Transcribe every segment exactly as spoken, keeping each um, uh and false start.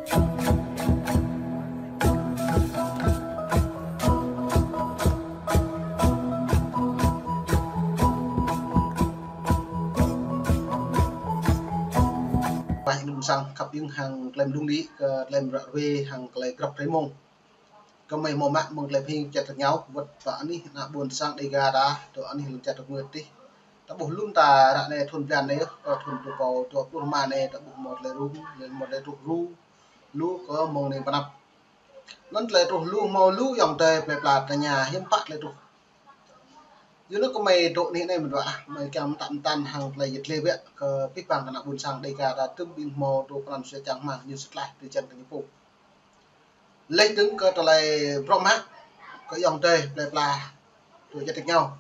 Ƀah ƀing ƀôn sang khăp ƀing hăng tơlơi mơdung đĭ kơ tơlơi mơră ruai hăng tơlơi grăp hrơi mông. Kơmơi hmâo mă mơ̆ng tơlơi pơhing čăt rơngiao, wơ̆t pơ anih ană ƀôn sang Dêga ta, tơ anih lŏn čar tơnguet tih. Ta ƀuh lŏm ta ră anai thun blan anai yơh, kơ thun dua rơbâo dua pluh rơma anai ta ƀuh hmâo tơlơi rŭng, lĕ hmâo tơlơi truh lu, lu kơ mơ̆ng anai pơ anăp. Anŭn tơlơi truh lu hmâo lu ayŏng adơi plơi pla tơña hiư̆m pă tơlơi truh. Yua anŭn kơmơi dŏ anih anai mơ̆n wa ah, kơmơi kiăng mơtă mơtăn hăng tơlơi yet lĕ biă kơ pih pang kơ ană ƀôn sang Dêga ta tŭm ƀing hmâo dŏ pran sua čang hmang ñu sơtlaih tơjăn kơ ñu pô. Lĕ dơ̆ng kơ tơlơi bruă mă kơ ayŏng adơi plơi pla tơ čar tơngiao.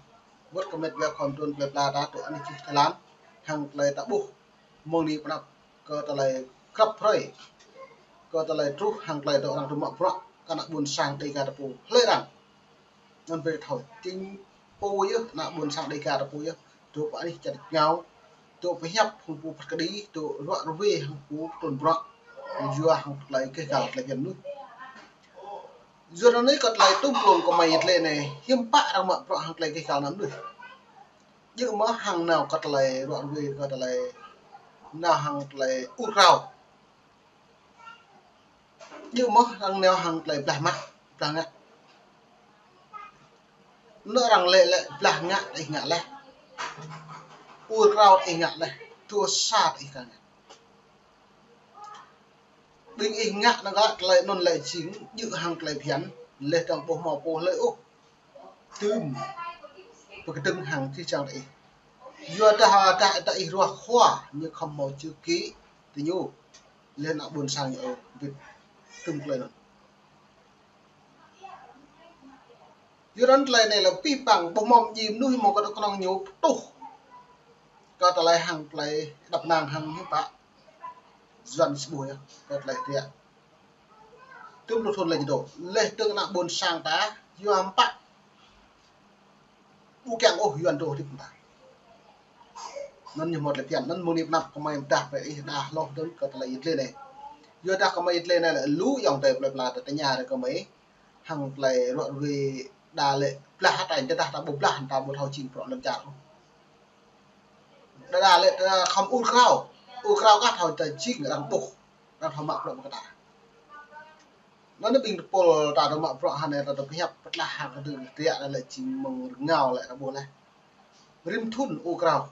Wơ̆t kơ met wa khŏm trun plơi pla ta tơ anih čih Thái Lan hăng tơlơi ta ƀuh mơ̆ng anai pơ anăp kơ tơlơi grăp hrơi, kơ tơlơi truh hăng tơlơi dŏ arăng tŭ mă bruă kơ ană ƀôn sang Dêga ta pô hlơi arăng. Anŭn brơi thâo jing pô yơh, ană ƀôn sang Dêga ta pô yơh, dŏ pơ anih čar tơngiao, dŏ pơhiăp hăng pô phat kơđi, dŏ ruă ruai hăng pô trun bruă, yua hăng tơlơi keh gal tơlơi phiăn mơnuih. Yua anŭn anai kơ tơlơi tŭm blung kơmơi yet lĕ anai, hiư̆m pă arăng mă bruă hăng tơlơi keh gal ană mơnuih. Djơ̆ mơ̆ hăng nao kơ tơlơi ruă ruai kơ tơlơi nao hăng tơlơi ur krao. Djơ̆ mơ̆ arăng nao hăng tơlơi blah mă, blah ngă. Anŭn arăng lĕ lĕ blah ngă ih ngă laih. Ur krao ih ngă laih. Dua sa ih ka ngă. Ƀing ih ngă anŭn kơ tơlơi anŭn lĕ jing djơ̆ hăng tơlơi phiăn, lĕ dơ̆ng ƀu hmâo pô hlơi ôh tŭm pơkơdơ̆ng hăng čih čang ta ih. Yua dah, dah, dah ih ruah khua, ñu khŏm hmâo čư̆ kĭ tơ ñu. Lĕ ană ƀôn sang ñu ôh, bĭt tŭm tơlơi anŭn. Yua anŭn tơlơi anai lĕ pih pang, ƀu hmâo mơjĭ mơnuih hmâo kơ tơ kơnơ̆ng ñu pơtuh kơ tơlơi hăng tơlơi đăp năng hăng hiư̆m pă. Yuan sơbuh yơh, kơ tơlơi hơdră. Tŭm lu thun lĕ ñu dŏ. Lĕ tơ̆ng ană ƀôn sang ta, yua hiư̆m pă. Ƀu kiăng ôh Yuan dŏ hơdip ta. Anŭn ñu hmâo tơlơi phiăn, anŭn mơ̆ng anai pơ anăp kơmơi mơdah brơi ih đa hloh dơ̆ng kơ tơlơi yet lĕ anai. Yua dah kơmơi yet lĕ anai lĕ lu ayŏng adơi plơi pla ta tơña rơi kơmơi. Hăng tơlơi ruă ruai đa lĕ blah hơtai, tơdah ta ƀu blah, ta ƀu thâo jing bruă lŏn čar. Đa đa lĕ ta khŏm ur krao, ur krao kah thâo ta jing arăng ƀuh, arăng thâo mă bruă mơ̆ng ta. Anŭn anai ƀing tơpul ta dŏ mă bruă hơnai ta dŏ pơhiăp pơtlah hăng kơdơ̆ng hơdră anai lĕ jing mơ̆ng rơngiao lĕ ta ƀuh laih. Rĭm thun ur krao,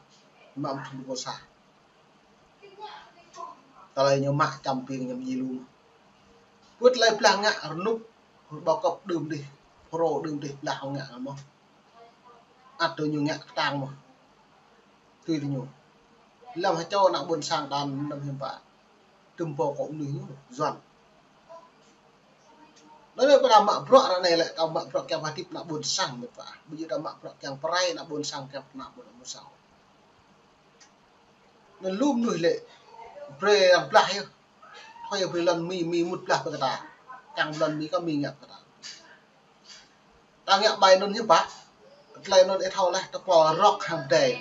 mă mơ̆ng thun dua rơbâo sa. Tơlơi ñu mă čăm ƀing ñu mơjĭ lu mơ̆n. Wơ̆t tơlơi blah ngă rơnŭk, rơbâo kŏp đưm dih, pro đưm dih blah ngă mơ̆n. Ăt tui ñu ngă kơtang mơ̆n. Tui tui ñu. Lăm hơčâo ană ƀôn sang ta anăm hiư̆m pă. Tŭm pô kơ mơnuih ñu, Yuan. Anŭn lĕ pơdah mă bruă ră anai lĕ, ta mă bruă kiăng hơdip ană ƀôn sang met wa. Ƀu djơ̆ ta mă bruă kiăng pơrai ană ƀôn sang, kiăng pơană ƀôn sang. Anŭn lu mơnuih lĕ brơi arăng blah yơh. Thâo yơh brơi lŏn Mi, Mi mŭt blah brơi kơ ta. Kiăng lŏn Mi kơ Mi ngă brơi kơ ta. Ta ngă ƀai anŭn hiư̆m pă. Tơlơi anŭn ih thâo laih, ta pơrŏk hăng pơdai.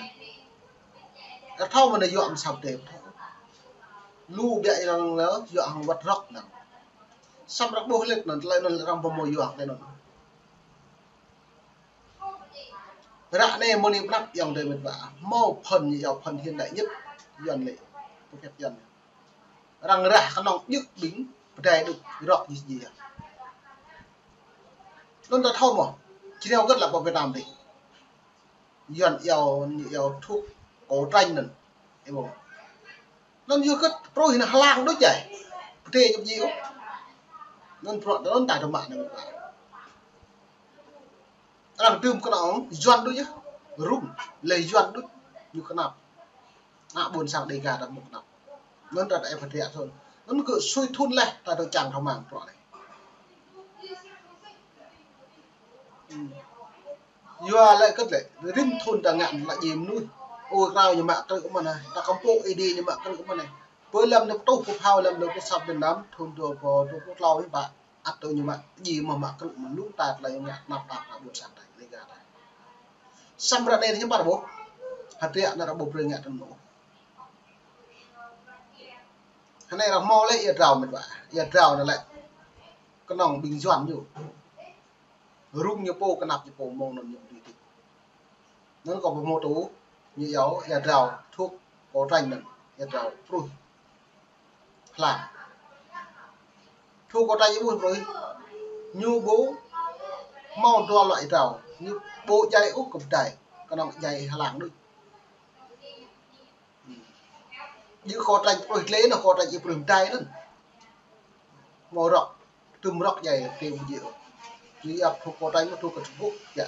Ih thâo mơ̆n yua mơ̆ sa pơdai. Lu biă arăng lĕ, yua hăng wơ̆t rŏk anŭn. Samơ̆ arăng ƀuh lĕ anŭn, tơlơi anŭn arăng ƀu hmâo yua tơlơi anŭn. Ră anai mơ̆ng anai pơ anăp ayŏng adơi met wa. Hmâo phần ñu iâu phần hiện đại nhất, Yuan lĕ. Pơkĕt Yuan. Arăng rah kơnơ̆ng djơ̆ ƀing pơdai đŭk rŏk ñu sơdjai. Anŭn ta thâo mơ̆, či nao hơget lă pơ Việt Nam dih. Yuan iâu, ñu iâu thuốc cốt tranh anŭn. Ih ƀuh. Anŭn yua hơget, pruih anŭn hơlang đôč djai. Pơdai ñu sơdjai ôh. Anŭn bruă anŭn ta dŏ mă anŭn. Arăng dưm kơnơ̆ng Yuan đôč yơh. Rŭng, lĕ Yuan đôč, ñu kơnăp. Ană ƀôn sang Dêga ta mơ̆ kơnăp. Anŭn ta dah ih pơdră thun. Anŭn kơ sui thun laih, ta dŏ čang thâo mơ̆ng bruă anai. Hmm. Yua lĕ hơget lĕ, rĭm thun ta ngă lă djai mơnuih. Ur krao ñu mă krư̆ mơ̆n anai. Ta kơmpŏk Ơi Adai ñu mă krư̆ mơ̆n anai. Pơ lăm anai pơtuh pơphao lăm anai pơsap Việt Nam, thun dua rơbâo dua pluh klâo hiư̆m pă. Ăt tui ñu mă djai mơ̆ mă krư̆ mơ̆n lu ta tơlơi ngă tơnap tap ană ƀôn sang ta, Dêga ta. Samơ̆ ră anai hiư̆m pă ta ƀuh. Hơdră anŭn ta ƀuh brơi ngă tơnŭ. Anai arăng hmâo lĕ ia drao mĕt wa. Ia drao anai lĕ kơnơ̆ng ƀing Yuan ñu. Rŭng ñu pô, kơnăp ñu pô, mơ̆ng anŭn ñu ƀu dưi. Anŭn kâo pơhmô tŭ, ñu yua ia drao thuộc Kôtranh anŭn, ia drao Pruih Hlang. Thuộc Kôtranh ƀu Pruih, ñu ƀu hmâo dua loại drao, ñu ƀu djai ôh kơ pơdai, kơnơ̆ng djai Hlang đôč. Ñu Kôtranh Pruih Tlê anŭn, Kôtranh Pruih Mơdai anŭn. Hmâo rŏk, tŭm rŏk djai, tŭm djai. Ñu yap thuộc Kôtranh, thuộc kơ Trung Quốc, yă.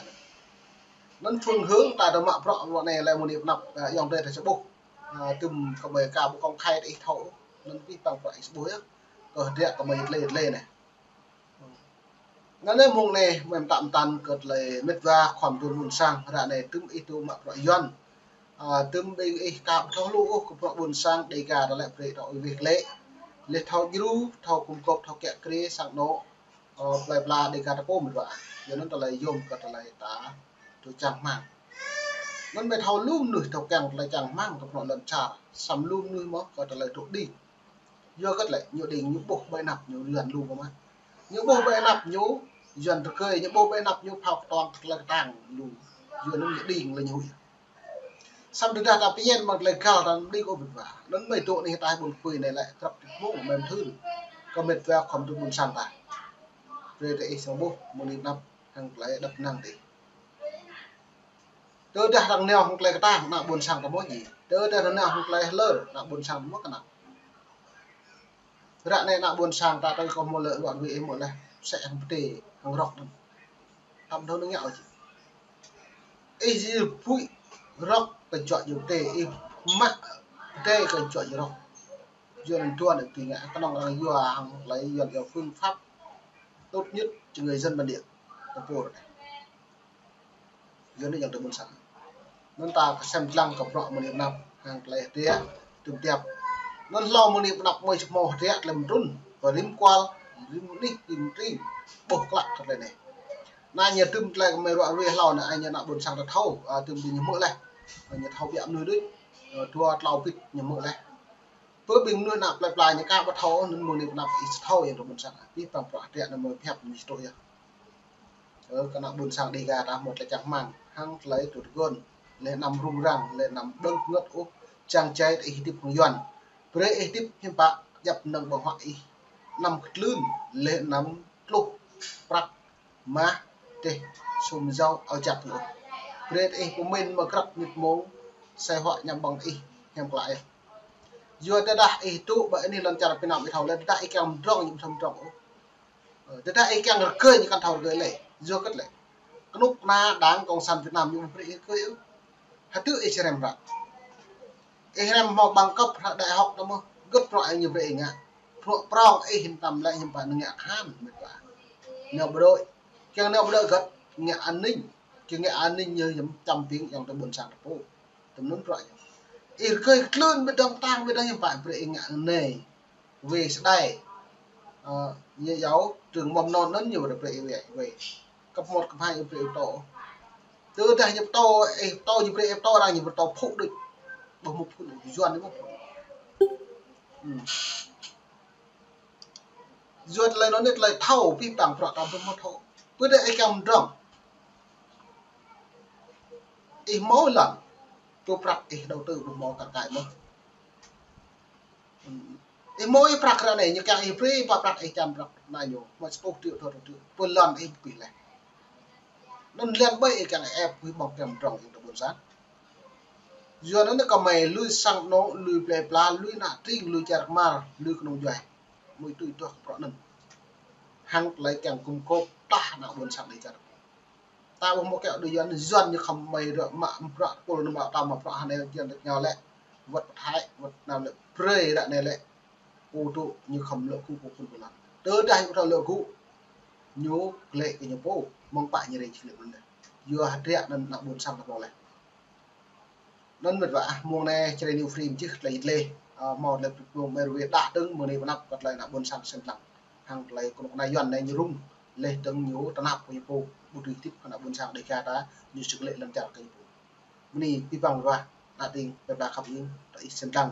Anŭn phương hướng ta dŏ mă bruă ră anai lĕ mơ̆ng anai pơ anăp, a, ayŏng adơi ta či ƀuh. A, tŭm kơ mơi ka ƀu công khai ta ih thâo. Anŭn pih păng bruă ih či ƀuh yơh. Kơ hơdră kơ mơi tlê tlê anai. Anŭn anai mơ̆ng anai, mơi mơtă mơtăn kơ tơlơi mĕt wa khua mơduôn ƀuôn sang, ră anai tŭm ih dŏ mă bruă Yuan. A, tŭm ƀing ih ka ƀu thâo hluh ôh kơ bruă ƀuôn sang, Dêga ta lĕ brơi ta ih weh glaĭ. Lĕ thâo djru, thâo kŭm kŏp, thâo kiă kriê, sang anŏ, ơ, plơi pla Dêga ta pô mĕt wa. Yua anŭn tơlơi yôm kơ tơlơi ta dŏ čang rơmang. Anŭn mơi thâo lu mơnuih thâo kiăng tơlơi čang rơmang kơ bruă lŏn čar. Samơ̆ lu mơnuih mơ̆ kơ tơlơi dŏ đing. Yua hơget lĕ, ñu đing ñu ƀuh ƀơi anăp ñu Yuan lu mơ̆. Ñu ƀuh ƀơi anăp ñu Yuan rơgơi, ñu ƀuh ƀơi anăp ñu phao kơtuang tơlơi kơtang lu. Yua anŭn ñu đing lĕ ñu huĭ. Samơ̆ tơdah ta pơñen mă tơlơi găl ta đing ôh mĕt wa. Anŭn mơi dŏ anai ta ƀôn kơpui anai lĕ krăp tĭp mông mơi mơthưr kơ mĕt wa khua mơduôn ƀuôn sang ta. Brơi ta ih sang ƀuh mơ̆ng anai pơ anăp hăng tơlơi đăp năng ta ih. Tơdah arăng nao hăng tơlơi kơtang, ană ƀuôn sang ta mơ̆ djai. Tơdah arăng nao hăng tơlơi hlơr, ană ƀuôn sang ta mơ̆ kơnăp. Ră anai ană ƀuôn sang ta tơl kơ hmâo lĕ ruă ruê ih hmâo lĕ, sĕ hăng pơdai, hăng rŏk anŭn. Hăm thâo nao ngă ôh či. Ih či pui rŏk kơ juă jơ̆ pơdai, ih mă pơdai kơ juă jơ̆ rŏk. Yua anŭn dua anŭn tui ngă, kơnơ̆ng arăng yua hăng tơlơi Yuan yua phương pháp tốt nhất cho người dân bản địa. Tơpul anai. Yua anŭn ayŏng adơi ƀuôn sang. Anŭn ta kơsem lăng kơ bruă mơ̆ng anai pơ anăp hăng tơlơi hơdră, tŭm tiap. Anŭn hlâo mơ̆ng anai pơ anăp mơi či hmâo hơdră tơlơi mơtrŭn, pơ rĭm kual, rĭm anih, rĭm tring, ƀuh klă kơ tơlơi anai. Anai ñu tŭm tơlơi kơ mơi ruă ruê hlâo anai, anai ñu ană ƀuôn sang ta thâo, a, tŭm tui ñu hmư̆ laih. A, ñu thâo biă mơnuih đôč, a, dua tlâo bit ñu hmư̆ laih. Pơ ƀing mơnuih ană plơi pla ñu ka ƀu thâo, anŭn mơ̆ng anai pơ anăp ih či thâo ayŏng adơi ƀuôn sang. Pih păng bruă hơdră anŭn mơi pơhiăp ñu či truh yơh. Ơ, kơ ană ƀuôn sang Dêga ta hmâo tơlơi čang rơmang, hăng tơlơi tŭ tơguan, lĕ anăm rŭng răng, lĕ anăm đơ̆ng pơngơ̆t ôh, čang jai ta ih hơdip hăng Yuan. Brơi ih hơdip hiư̆m pă, djăp mơnơ̆ng ƀơ̆ng huă ih, anăm kơtlưn, lĕ anăm tluh prăk, mah, teh, sum jâo, ao jăk ôh. Brơi ta ih pơmĭn mơ̆ krăp mĭt mông, sai huă ñăm ƀơ̆ng ta ih, hiam klă ih. Yua tơdah ih dŏ ƀơi anih lŏn čar Việt Nam ih thâo lĕ, tơdah ih kiăng mơdrŏng, ñu ƀu thâo mơdrŏng ôh. Ơ, tơdah ih kiăng rơgơi ñu kăn thâo rơgơi lĕ. Yua hơget lĕ? Kơnuk kơna Đảng Cộng sản Việt Nam ñu ƀu brơi ih rơgơi ôh. Hơdip ih či hrăm ră. Ih hrăm hmâo bằng cấp hră đại học anŭn mơ̆. Hơget bruă ñu brơi ih ngă. Bruă prŏng ih hiư̆m tam lĕ hiư̆m pă nao ngă kahan mĕt wa. Nao bộ đội. Kiăng nao bộ đội hơget, ngă an ninh. Kiăng ngă an ninh ñu hiư̆m čăm ƀing ayŏng adơi ƀuôn sang ta pô. Tơm anŭn bruă ñu. Ih rơgơi kơtlưn ƀơi dong tang ƀơi dong hiư̆m pă brơi ih ngă anai. Wê sơdai. Ơ, ñu yua trường mầm non anŭn ñu brơi ih wê, wê. Cấp một, cấp hai ñu brơi ih pơtô. Tơdah ñu pơtô, ih pơtô ñu brơi ih pơtô arăng ñu pơtô phŭ đôč. Ƀu hmâo phŭ đôč, Yuan ñu hmâo phŭ. Hmm. Yua tơlơi anŭn anai tơlơi thâo, pih păng bruă ta ƀu hmâo thâo. Pơ đe ih kiăng mơdrŏng. Ih hmâo lăng. Tŭ prăk ih đầu tư ƀu hmâo kar kaĭ mơ̆. Ih hmâo ih prăk ră anai, ñu kiăng ih brơi pă prăk ih čăm prăk anai ñu. Hmâo sapluh triệu, dua rơtuh triệu. Pơ lŏn ih pih laih. Anŭn lŏn ƀai ih kiăng ĕp ih ƀơ̆ng kiăng mơdrŏng ayŏng adơi ƀuôn sang. Yua anŭn kơ mơi lui sang anŏ, lui plơi pla, lui ană tring, lui čar kơmar, lui kơnung djuai. Mơi tui tuah kơ bruă anŭn. Hăng tơlơi kiăng kŭm kŏp tah ană ƀuôn sang Dêga. Ta ƀu hmâo kiăng đuaĭ Yuan, Yuan ñu khŏm mơi ră mă bruă pul nao mă ta mă bruă hơnai Yuan ñu lĕ. Wơ̆t pơ Thái, wơ̆t nao lĕ brơi ră anai lĕ. Pô tŭ ñu khŏm lŏ gŭ pô phŭn pô lăng. Tơdah ñu thâo lŏ gŭ, ñu glaĭ kơ ñu pô, mơ̆ng pă ñu rai či glaĭ mơ̆n lĕ. Yua hơdră anŭn ană ƀuôn sang ta ƀuh lĕ. Anŭn mĕt wa ah, mông anai Jrai New Frame čih tơlơi tơlơi. Ơ, hmâo tơlơi pơmĭn mơi ruai đah dơ̆ng mơ̆ng anai pơ anăp kơ tơlơi ană ƀuôn sang sem lăng. Hăng tơlơi kơnuk kơna Yuan anai ñu rŭng, laih dơ̆ng ñu tơnap kơ ñu pô, ƀu dưi hơdip kơ ană ƀuôn sang Dêga ta, ñu či glaĭ lŏn čar kơ ñu pô. Mơ̆ng anai pih păng mĕt wa, ană tring, plơi pla khăp ing, ta ih sem lăng.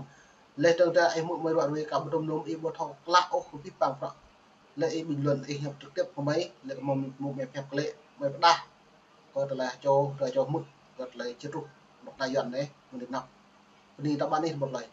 Lĕ tơdah ih hmư̆ mơi ruă ruai kơ ƀu tơm lŏm ih ƀu thâo klă ôh kơ pih pang prăk. Lĕ ih bình luận ih hiăp trực tiếp kơ mơi, lĕ kơ mơi mơ̆ mơi hiăp klĕ, mơi pơdah. Kơ tơlơi čô, tơlơi čô hmư̆, kơ tơlơi čơtruh, ƀơ̆k ta Yuan anai, mơ̆ng anăp. Bơni ta ƀăn ih ƀơ̆k tơlơi.